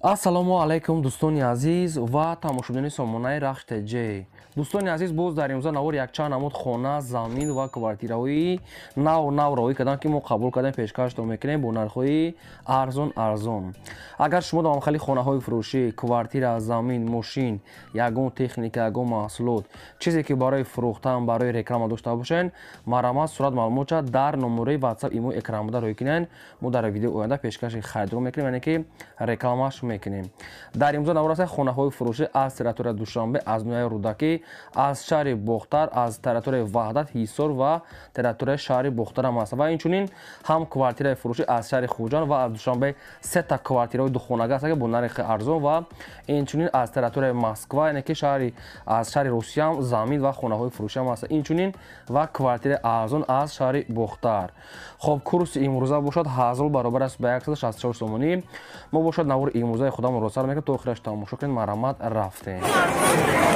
Ассалому алайкум, дӯстони азиз ва тамошобинони сомонаи Рахш ТЖ. Дӯстони азиз, боз дар имрӯза навор якчанд намуд хона, замин ва квартираҳои нав нав роҳӣ кардам, ки мо қабул кардем, пешкаштон мекунем бо нархҳои арзон арзон. Агар шумо дар махали хонаҳои фурӯшӣ, квартира, замин, мошин, ягон техника, ягон маҳсулот, чизе ки барои фурӯхтан, барои реклама дошта бошед, марҳамат, сурат маълумотша дар номерои WhatsApp имо экран буда роҳӣ кунед. Мо дар видеои оянда пешкаши харидор мекунем, яъне ки рекламаш мекунем. Дар имрӯза навор аст хонаҳои фурӯшӣ аз территорияи Душанбе, аз ноҳияи Рӯдакӣ, аз шаҳри Бохтар, аз территорияи Ваҳдат, Ҳисор ва территорияи шаҳри Бохтар ҳам аст. Ва инчунин ҳам квартираи фурӯшӣ аз шаҳри Хуҷанд ва аз Душанбе сета квартираҳои духонага аст, ки бо нархи арзон, ва инчунин аз территорияи Москва, яъне ки шаҳри аз шаҳри Русия ҳам замин ва хонаҳои фурӯшӣ ҳам аст. Инчунин ва квартираи арзон аз шаҳри Бохтар. Хоб, курси имрӯза бошад 1000 баробар аст ба 164 сомонӣ. Мо бошад навори имрӯзаи худамонро сар мекунем, то охираш тамошо кунед. Марҳамат, рафтем.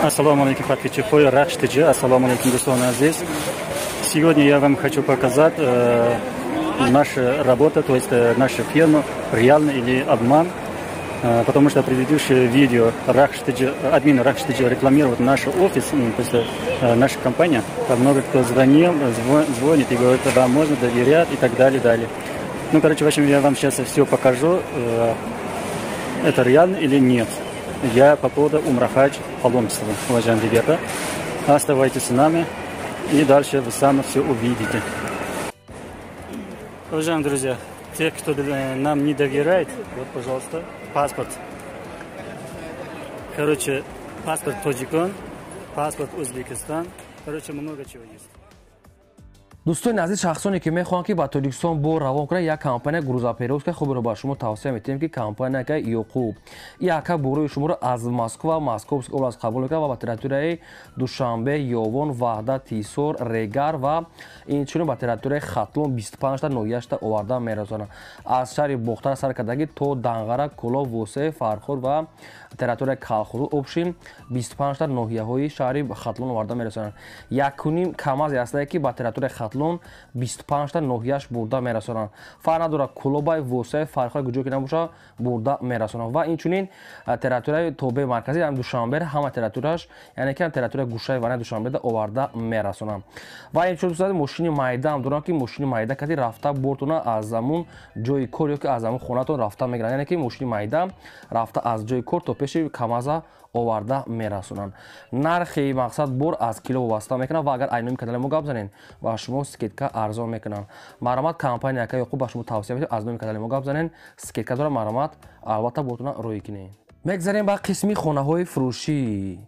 Ассалому алейкум, подписчики Рахш ТЖ. Ассалому алейкум, дӯстони азиз. Сегодня я вам хочу показать наша работа, то есть наша фирма, реально или обман. Потому что предыдущее видео Рахш ТЖ, админ Рахш ТЖ рекламирует наш офис, то есть наша компания. Там много кто звонил, звонит и говорит, вам можно доверять и так далее, далее. Ну, короче, в общем, я вам сейчас все покажу, это реально или нет. Я по поводу Умра, хадж, паломничества, уважаемые ребята. Оставайтесь с нами, и дальше вы сами все увидите. Уважаемые друзья, те, кто нам не доверяет, вот, пожалуйста, паспорт. Короче, паспорт Тоҷикон, паспорт Узбекистан. Короче, много чего есть. Дӯстони азиз, шахсоне ки мехоҳанд, ки ба Тоҷикистон бор равон кунанд, як компания грузоперевозка хубро ба шумо тавсия метиҳем, ки компания ка Ёқуб. Яка борои шуморо аз Москва, Московский область қабул мекунад ва ба территорияи Душанбе, Ёвон, Ваҳдат, Ҳисор, Регар ва инчунин ба территорияи Хатлон 25та ноҳияшта оварда мерасонад. Аз шаҳри Бохтар сар кардагӣ то Данғара, Кӯлоб, Восеъ, Фархор ва территорияи Калхозу, общем, 25та ноҳияҳои шаҳри Хатлон оварда мерасонанд. Якуним КамАЗе ҳастае, ки ба территорияи Хатлон 25та ноҳияш бурда мерасонанд. Фарқ надорад, Кӯлобай, Восеъ, Фархор, куҷо ки набоша, бурда мерасонанд. Ва инчунин территорияи тобеи марказӣ, ҳам Душанбе, ҳама территорияш, яъне ки ҳам территорияи гӯшаи ванаи Душанбеда оварда мерасонанд. Ва инчунин, дӯстон, мошини майда ҳам доранд, ки мошини майда кади рафта бортона аз ҳамун ҷои кор ё ки аз ҳамун хонатон рафта мегиранд, яъне ки мошини майда рафта аз ҷои кор то пеши КамАЗа оварда мерасонанд. Нархи мақсад бор аз кило вобаста мекунад ва агар ай номи канали мо гап занед, ба шумо скидка арзон мекунанд. Марҳамат, компания ка Ёқуб ба шумо тавсия медиҳад, аз номи канали мо гап занед, скидка дорад. Марҳамат, албатта бортона роҳӣ кунед. Мегзарем ба қисми хонаҳои фурӯшӣ.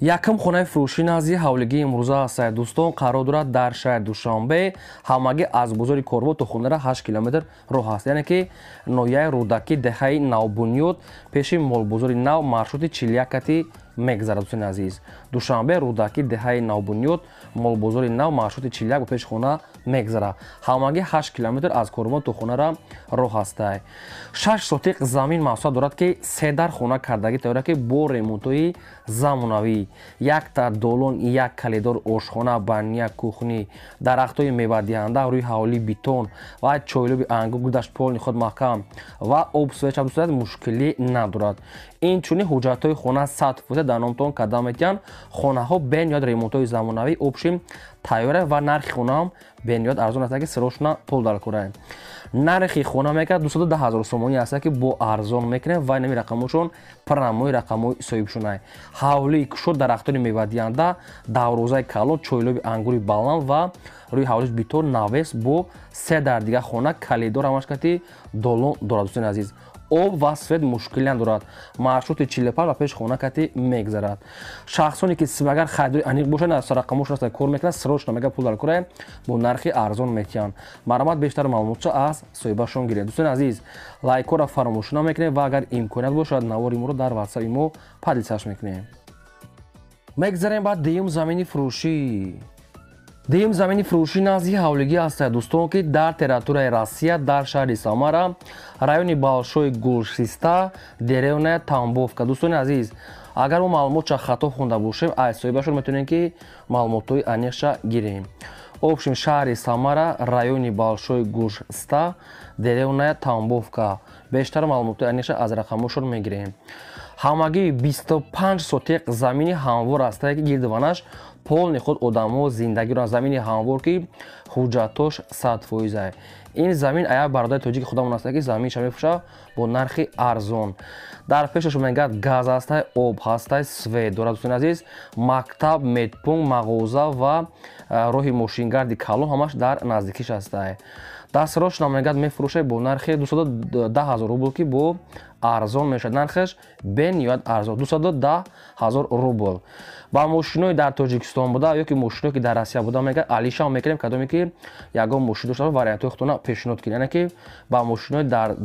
Якум хонаи фурӯшӣ назди ҳавлигии имрӯза аст, дӯстон, қарор дорад дар шаҳри Душанбе. Ҳамагӣ аз бозори Корво то хонара 8 километр роҳ аст, яъне ки ноҳияи Рӯдакӣ, деҳаи Навбунёд, пеши молбозори нав маршрути 41 кати мегзарад. Дӯстони азиз, Душанбе, Рӯдакӣ, деҳаи Навбунёд, молбозори нав, маршрути 41 ба пеши хона мегзарад. Ҳамагӣ 8 километр аз Корвон то хонара роҳ ҳастай. 6 сотиқ замин масоҳат дорад, ки се дар хона кардагӣ тайёра, ки бо ремонтҳои замонавӣ, якта долон, як калидор, ошхона, баня, кухня, дарахтҳои мевадиҳанда, рӯи ҳавлӣ бетон ва чойлуби ангур, гудаш полный худ маҳкам ва об, свет, дӯстон, мушкилӣ надорад. Инчунин ҳуҷҷатҳои хона 100% дар номтон карда метиҳанд. Хонаҳо бениҳоят ремонтҳои замонавӣ, общем, тайёра ва нархи хонаам бениҳоят арзон аст, ки срочно пул дар кора. Нархи хона мекард 210 000 сомонӣ аст, ки бо арзон мекунем ва инами рақамошон прямой рақамҳои соҳибшунай. Ҳавлии кушод, дарахтони мевадиҳанда, даврозаи калон, чойлоби ангури баланд ва рӯи ҳавлиш бетон, навес, бо се дар дига хона, калидор, ҳамаш кати долон дорад. Дӯстони азиз, об ва свет мушкилӣ надорад. Маршрути 45 ба пеши хона кати мегзарад. Шахсоне ки агар харидори аниқ бошанд, аз рақамошон аст кор мекунад, срочно мега пул дар кора, бо нархи арзон метиҳанд. Марҳамат, бештар маълумотча аз соҳибашон гиред. Дӯстони азиз, лайкҳоро фаромӯш намекунем ва агар имконият бошад, навори моро дар ватсапи мо поделиться ш мекунем. Мегзарем ба дуюм замини фурӯшӣ. Дуюм замини фурӯшӣ назди ҳавлигӣ ҳастад, дӯстон, ки дар территорияи Россия, дар шаҳри Самара, райони Большой Гулшиста, деревня Тамбовка. Дӯстони азиз, агар мо маълумотча хато хонда бошем, аз соҳибашон метавонем, ки маълумотҳои аниқша гирем. Общем, шаҳри Самара, райони Большой Гулшиста, деревня Тамбовка. Бештар маълумоти аниқша аз рақамошон мегирем. Ҳамагӣ 25 сотиқ замини ҳамвор ҳастае, ки гирдуванаш полни худ одамо зиндагӣ доранд. Замини ҳамвор, ки ҳуҷҷатош 100%. Ин замин ая бародари тоҷики худамон ҳастае, ки заминша мефурӯшад бо нархи арзон. Дар пешаш мегӯяд газ ҳастай, об ҳастай, свет дорад. Дӯстони азиз, мактаб, медпункт, мағоза ва роҳи мошингарди калон ҳамаш дар наздикиш ҳастай. Дастрошна мегӯяд мефурӯшад бо нархи 210 000 рубл, ки бо арзон мешавад. Нархаш бениҳоят арзон, 210 000 рубл. Ба мошинои дар Тоҷикистон буда ё ки мошиное ки дар Россия буда мегӯяд алишам мекунем, кадоме ки ягон мошин дошта вариантҳои худтона пешниҳод кунед. Яъне ки ба мошинои дар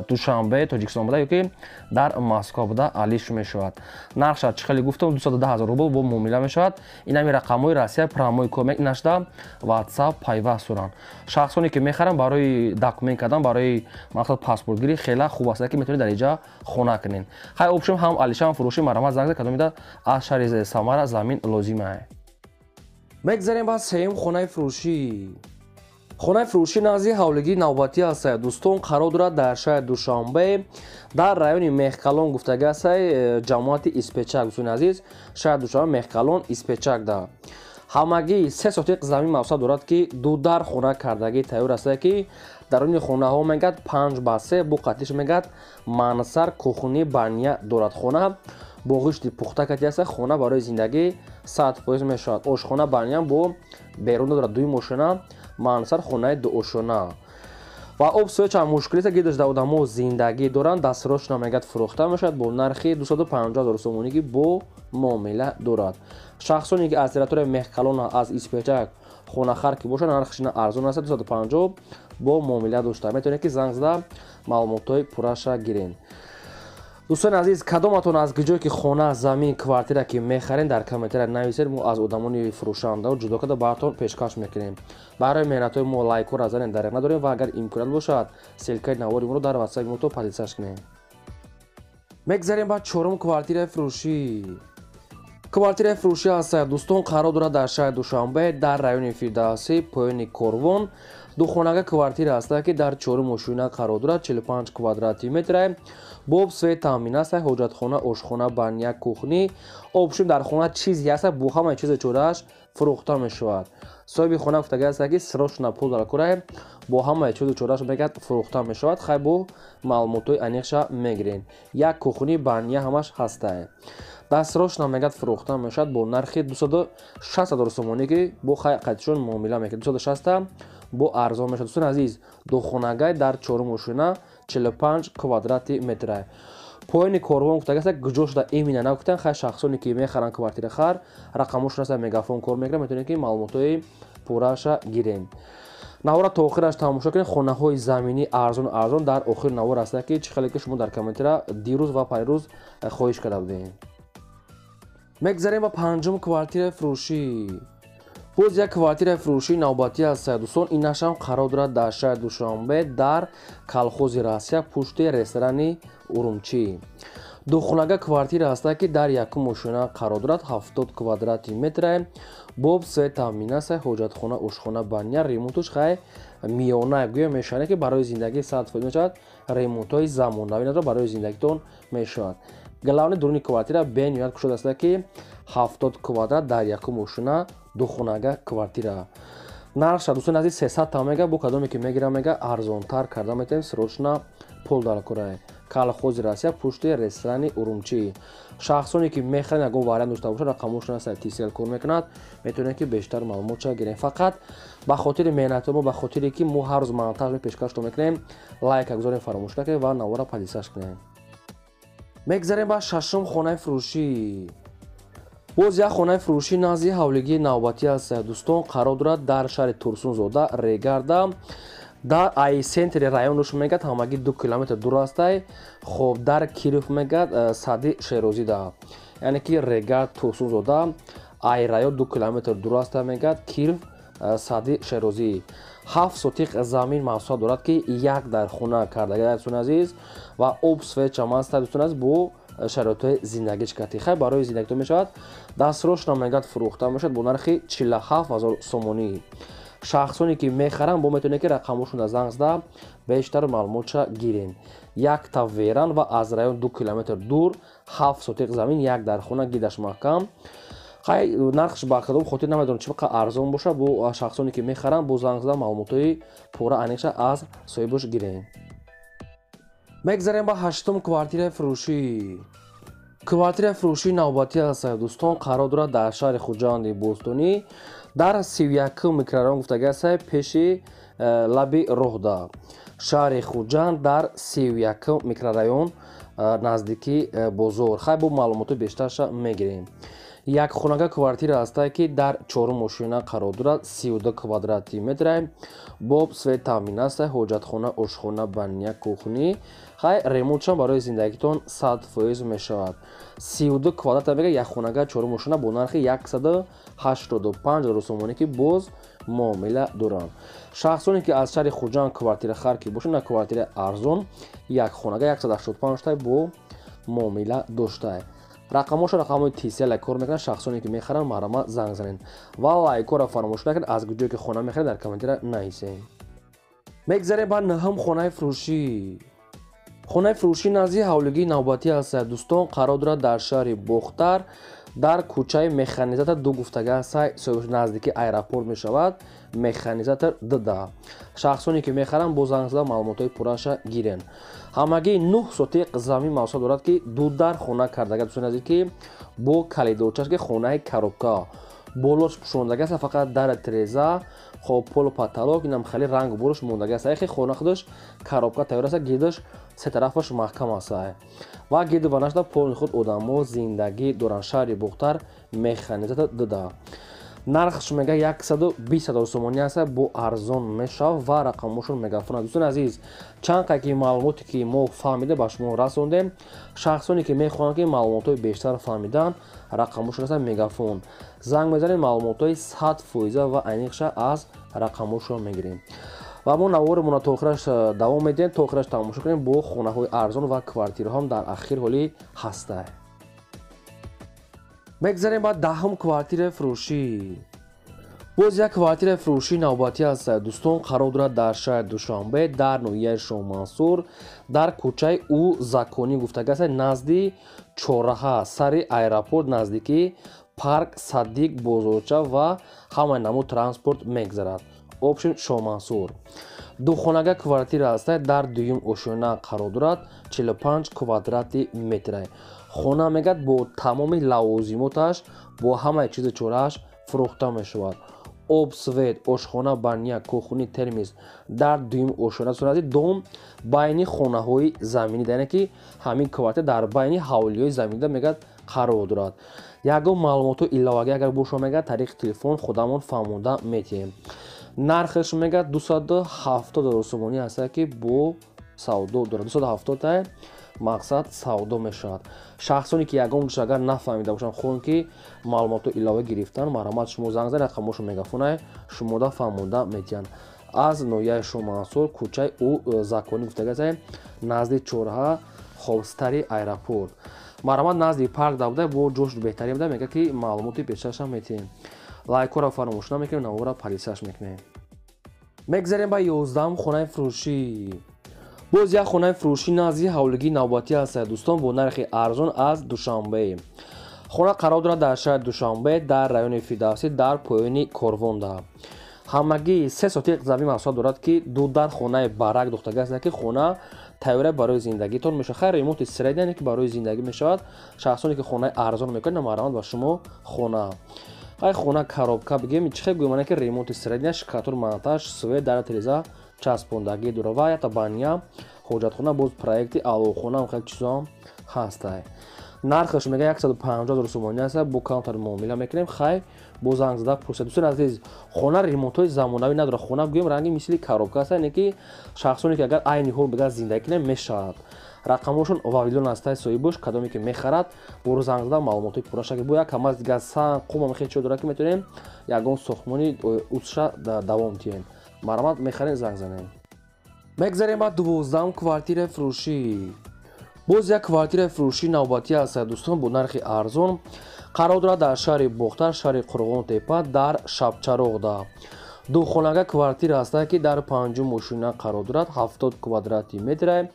Душанбе, Тоҷикистон буда ё ки дар Москва буда алиш мешавад. Нархша чӣ хеле гуфтам, 210 000 рубл бо муомила мешавад. Ин ҳами рақамҳои Россия прямой кор инашда WhatsApp пайваст доранд. Шахсоне ки мехаранд барои документ кардан, барои мақсад паспортгирӣ хеле хуб аст, ки метавонед дар инҷа хона кунед. Хай общем ҳам алишам фурӯшӣ, марҳамат занг зад, кадомида аз шаҳри Самара замин лозима. Мегзарем ба сеюм хонаи фурӯшӣ. Хонаи фурӯшӣ назди ҳавлигии навбатӣ ҳастад. Дӯстон, қарор дорад дар шаҳри Душанбе, дар райони Мехкалон гуфтага ҳастай, ҷамоати Испечак. Дӯстони азиз, шаҳри Душанбе, Мехкалон, Испечак да. Ҳамагӣ 3 сотиқ замин мавсад дорад, ки ду дар хона кардагӣ тайёр ҳастад, ки даруни хонаҳо мегӯяд 5 ба 3, бо қатиш мегӯяд мансар, кухни, баня дорад. Хона бо ғишти пухта кати аст, хона барои зиндагӣ 100% мешавад. Ошхона, баня бо берун дорад, дуи мошина, мансар, хонаи дуошона ва об свеча мушкилита гирдаш дар одамо зиндагӣ доранд. Дастрошна мегӯяд фурӯхта мешавад бо нархи 250 000 сомонӣ, ки бо муомила дорад. Шахсоне ки аз территорияи Мехкалона, аз Испечак хонахар ки бошад, нархшина арзон аст, 250 бо муомила дошта. Метавонед ки занг зада маълумотҳои пурраша гиред. Дӯстони азиз, кадоматон аз ҷое ки хона, замин, квартира ки мехарен, дар комментария нависед, мо аз одамони фурӯшанда ҷудо карда баратон пешкаш мекунем. Барои меҳнатҳои мо лайкҳоро занед, дареғ надорем ва агар имконият бошад, ссылкаи навори моро дар ватсапи мо то поделиться кунем. Мегзарем ба чорум квартираи фурӯшӣ. Квартираи фурӯшӣ ҳастад, дӯстон, қарор дорад дар шаҳри Душанбе, дар райони Фирдавсӣ, поёни Корвон. Духонага квартира ҳастад, ки дар чорум ошёна қарор дорад, 45 квадрати метра, бо об свет таъмин аст, ҳоҷатхона, ошхона, баня, кухни. Общем дар хона чизе ҳаст, бо ҳамаи чизи чорааш фурӯхта мешавад. Соҳиби хона гуфтага аст, ки срочно пул дар кора, бо ҳамаи чизу чорааш мегӯяд фурӯхта мешавад. Хай бо маълумотҳои аниқша мегирем. Як кухни, баня ҳамаш ҳастае. Дастрошна мегӯяд фурӯхта мешавад бо нархи 260 000 сомонӣ, ки бо хай қатишон муомила мекунад. 260 бо арзон мешавад. Дӯстони азиз, духонагай дар чорум ошёна, 45 квадрати метра, поёни Корвон гуфтага аст. Куҷо шуда именно нагуфтан. Хай шахсоне ки мехаранд, квартира хар, рақамошон аст, Мегафон кор мекунад, метавонед ки маълумотҳои пурраша гирем. Навора то охираш тамошо кунед. Хонаҳои заминӣ арзон арзон дар охири навор ҳастанд, ки чӣ хеле ки шумо дар комментария дирӯз ва парирӯз хоҳиш карда будем. Мегзарем ба панҷум квартираи фурӯшӣ. Боз як квартираи фурӯшии навбатӣ аст, дӯстон. Инашам қарор дорад дар шаҳри Душанбе, дар Колхози Россия, пушти ресторани Урумчӣ. Духонага квартира ҳастад, ки дар якум ошёна қарор дорад, 70 квадрати метра, бо об свет таъмин аст, ҳоҷатхона, ошхона, баня. Ремонтуш хай миёна гӯя мешавад, ки барои зиндагӣ 100% мешавад. Ремонтҳои замонавӣ надорад, барои зиндагитон мешавад. Главный дуруни квартира бениҳоят кушод аст, ки 70 квадрат дар якум ошёна духонага квартира. Нархша, дӯстони азиз, 300 та мега, бо кадоме ки мегирам мега арзонтар карда метавонем, срочно пул дар кора. Колхози Россия, пушти ресторани Урумчӣ. Шахсоне ки мехаранд, ягон вариант дошта бошад, рақамошон аст, Тисел кор мекунад, метавонед ки бештар маълумотша гирем. Фақат ба хотири меҳнати мо, ба хотире ки мо ҳар рӯз монтаж пешкашто мекунем, лайка гузорем, фаромӯш накунед ва навора поделиться кунем. Мегзарем ба шашум хонаи фурӯшӣ. Боз як хонаи фурӯшӣ назди ҳавлигии навбатӣ аст, дӯстон, қарор дорад дар шаҳри Турсунзода, Регарда. Дар ай центри районаш мегӯяд ҳамагӣ 2 километр дур астай. Хоб, дар Киров мегӯяд Саъди Шерозида, яъне ки Регард, Турсунзода ай район 2 километр дур аста, мегӯяд Киров, Саъди Шерозӣ. 7 сотиқ замин масоҳат дорад, ки як дар хона кардага, дӯстони азиз, ва об свет чам аста, дӯстони азиз, бо шароитҳои зиндагӣ чикати. Хай барои зиндагитон мешавад. Дастрошна мегӯяд фурӯхта мешавад бо нархи 47 000 сомонӣ. Шахсоне ки мехаранд, бо метавонед ки рақамошонда занг зада бештар маълумотша гирен. Якта веран ва аз район 2 километр дур, 7 сотиқ замин, як дар хона, гидаш маҳкам. Хай, нархш ба кадом хотир намедонам чӣ қадр арзон боша. Бо шахсоне ки мехаранд, бо занг зада маълумотҳои пурра аниқша аз соҳибаш гирем. Мегзарем ба ҳаштум квартираи фурӯшӣ. Квартираи фурӯшии навбатӣ аст, дӯстон, қарор дорад дар шаҳри Хуҷанди Бостонӣ, дар 31 микрорайон гуфтагӣ аст, пеши лаби роҳда. Шаҳри Хуҷанд, дар 31 микрорайон, наздики бозор. Хай, бо маълумоти бештарша мегирем. Як хонага квартира ҳастае, ки дар чорум ошёна қарор дорад, 32 квадрати метра, бо свет таъмин аст, ҳоҷатхона, ошхона, баня, кухни. Хай, ремонтшам барои зиндагитон 100% мешавад. 32 квадрат мега, як хонага, чорум ошёна, бо нархи 185 000 сомонӣ, ки боз муомила доранд. Шахсоне ки аз шаҳри Хуҷанд квартира хар ки бошанд, на квартира арзон, як хонага 185 та бо муомила доштае. Рақамҳошо рақамҳои Tcell кор мекунанд. Шахсоне ки мехаранд, марҳамат, занг занед ва лайкҳоро фаромӯш накунед. Аз куҷое ки хона мехаред, дар комментария нависед. Мегзарем ба нӯҳум хонаи фурӯшӣ. Хонаи фурӯшӣ назди ҳавлигии навбатӣ аст, дӯстон, қарор дорад дар шаҳри Бохтар, дар кӯчаи Механизатор 2 гуфтага аст, наздики аэропорт мешавад, Механизатор 2. Шахсоне ки мехаранд, бо занг зада маълумотҳои пурраша гирен. Ҳамагӣ 9 сотиқ замин мавсуа дорад, ки ду дар хона кардага, дӯстони азиз, ки бо калидорчаш, ки хонаи коробка, болош пӯшондага аст, фақат дар треза, хоб, полу потолок инам хеле рангу буруш мондага аст. Яхе хона худаш коробка тайёр аст, гирдаш се тарафаш маҳкам аст ва гирду банашда полни худ одамо зиндагӣ доранд. Шаҳри Бохтар, Механизатор 2. Нархш мега 120 000 сомонӣ аст, бо арзон мешавад ва рақамҳошон мегафон. Дӯстони азиз, чанд қай ки маълумоте ки мо фаҳмида ба шумо расондем. Шахсоне ки мехоҳанд ки маълумотҳои бештар фаҳмидан, рақамҳошон аст мегафон, занг мезанед, маълумотҳои 100% ва аниқша аз рақамҳошон мегирем. Ва мо наворимона то охираш давом медиҳем, то охираш тамошо кунем. Бо хонаҳои арзон ва квартираҳом дар ахир ҳоли ҳастай. Мегзарем ба даҳум квартираи фурӯшӣ. Боз як квартираи фурӯшии навбатӣ аст, дӯстон, қарор дорад дар шаҳри Душанбе, дар ноҳияи Шоҳмансур, дар кӯчаи ӯ Законӣ гуфтага аст, назди чорраҳа, сари аэропорт, наздики парк, садик, бозорча ва ҳамаи намуд транспорт мегзарад. Общем, Шоҳмансур. Духонага квартира аст, дар дуюм ошёна қарор дорад, 45 квадрати метра. Хона мегӯяд бо тамоми лавозимоташ, бо ҳамаи чизу чорааш фурӯхта мешавад. Об, свет, ошхона, баня, кухни, термис дар дуюм ошёна сурати дом, байни хонаҳои заминӣ, яъне ки ҳамин квартира дар байни ҳавлиҳои заминида мегӯяд қарор дорад. Ягон маълумотҳои иловагӣ агар боша, мегӯяд, тариқи телефон худамон фаҳмонда метиҳем. Нархаш мегӯяд 270 000 сомонӣ аст, ки бо савдо дорад. 270 мақсад савдо мешавад. Шахсоне ки ягон ҷош агар нафаҳмида бошанд, хоҳанд ки маълумотҳо илова гирифтан, марҳамат, шумо занг занед, рақамҳошо мегафонай, шумода фаҳмонда метиҳанд. Аз ноҳияи Шоҳмансур, кӯчаи ӯ Законӣ гуфтагаса, назди чорраҳа, хобстари аэропорт, марҳамат. Назди парк да буда, бо ҷош беҳтарин буда, мегӯяд ки маълумоти бештарашам метиҳем. Лайкҳоро фаромӯш намекунем, навора подписаться мекунем. Мегзарем ба 11-ум хонаи фурӯшӣ. Боз як хонаи фурӯшӣ назди ҳавлигии навбатӣ аст, дӯстон, бо нархи арзон аз Душанбе. Хона қарор дорад дар шаҳри Душанбе, дар райони Фирдавсӣ, дар поёни Корвонда. Ҳамагӣ 3 сотиқ замин масоҳат дорад, ки ду дар хонаи барак духтага аст, ки хона тайёра барои зиндагитон мешавад. Хайр, ремонти средний, ки барои зиндагӣ мешавад. Шахсоне ки хонаи арзон мекунанд, марҳамат, ба шумо хона. Ай, хона коробка бигем, чӣ хел гӯям, ки ремонти средний, штукатур, монтаж, свет, дар тиреза часпондагӣ дорад ва ята баня, ҳоҷатхона, боз проекти алоҳхона, хел чизоам ҳастай. Нархаш мега 150 000 сомонӣ аст, бо камтар муомила мекунем. Хай, бо занг зада пурсед. Дӯстони азиз, хона ремонтҳои замонавӣ надорад. Хона гӯем ранги мисли коробка аст, яъне ки шахсоне ки агар айни ҳол бигӯяд зиндагӣ кунем, мешавад. Рақамҳошон Вавилон ҳастай соҳибош. Кадоме ки мехарад, боро занг зада маълумотҳои пурра шакли. Бо як камаз дигар санг, қум, хел чиз дорад, ки метавонем ягон сохтмони усша давом диҳем. Марҳамат, мехарем, занг занем. Мегзарем ба 12-ум квартираи фурӯшӣ. Боз як квартираи фурӯшии навбатӣ аст, дӯстон, бо нархи арзон, қарор дорад дар шаҳри Бохтар, шаҳри Қурғонтепа, дар Шабчароғда. Духонага квартира ҳаста, ки дар панҷум мошина қарор дорад, 70 квадрати метра,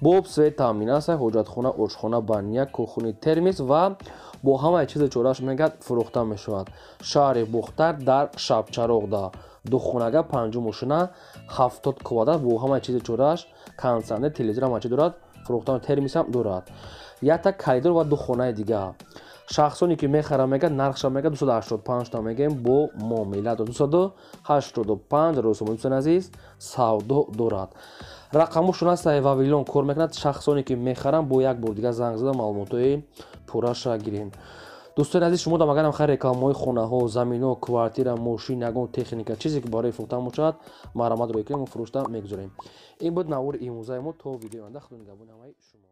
бо свет таъмин аст, ҳоҷатхона, ошхона, баня, кухни, термис ва бо ҳамаи чизи чорааш мегӯяд, фурӯхта мешавад. Шаҳри Бухтар, дар Шабчароғда, духонага, панҷум мошина, 70 квадрат, бо ҳамаи чизи чорааш, кондитсионер, телевизор, ҳама чи дорад, фурӯхта, термисам дорад, якта коридор ва ду хонаи дигар. Шахсоне ки мехарам, мегӯяд, нархша мегӯяд, 285 та мегӯем, бо муомила, 285 ҳазор сомон. Дӯстони азиз, савдо дорад, рақамошон аст, Вавилон кор мекунад. Шахсоне ки мехарам, бо як бор дигар занг зада, маълумотҳои пурраша гирем. Дӯстони азиз, шумо дам агарам хайр рекламаҳои хонаҳо, заминҳо, квартира, мошин, ягон техника, чизе ки барои фурӯхтан бошад, марҳамат рӯй кунем, мо фурӯшта мегузорем. Ин буд навори имрӯзаи мо. То видеои оянда, худо нигаҳбони ҳамаи шумо.